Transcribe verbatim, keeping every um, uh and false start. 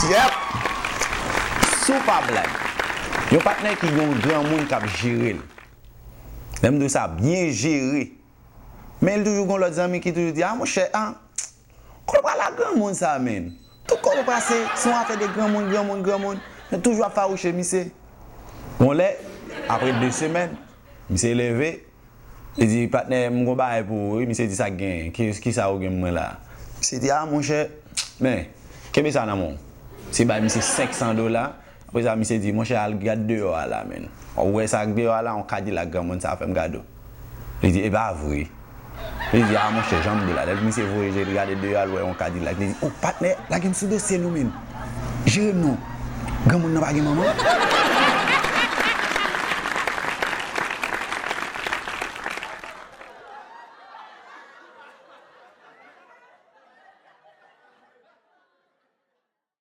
Yep! Sou pa blag. Yon patnè ki gen yon granmoun k ap jere l. Lè m di w sa byen jere. Men li toujou gen lòt zanmi ki toujou di, "A monchè, a, kote w pral ak granmoun sa, menn? Tout kote w pase, se yon afè de granmoun, granmoun, granmoun." Men toujou ap fawouche misye. Yon lè, apre de semèn, misye leve, li di, "Patnè, m gon bagay pou ou, wi." Misye di, "Sa k genyen? Ki, kisa ou gen pou mwen la a?" Misye di, "A, monchè, men, kenbe sa nan men w." Misye bay misye senk san dola. Apre sa, misye di, "Monchè, al gad deyò a la, menn. Ou wè sa k deyò a la, yon Kadilak granmoun sa a fè m kado." Li di, "E pa vre." Li di, "A, monchè, jan m di w la." Lè misye voye je li gade deyò a, li wè yon Kadilak. Li di, "O, patnè, lage m sou dosye nou, menn. Jere m non. Granmoun nan pa gen manman."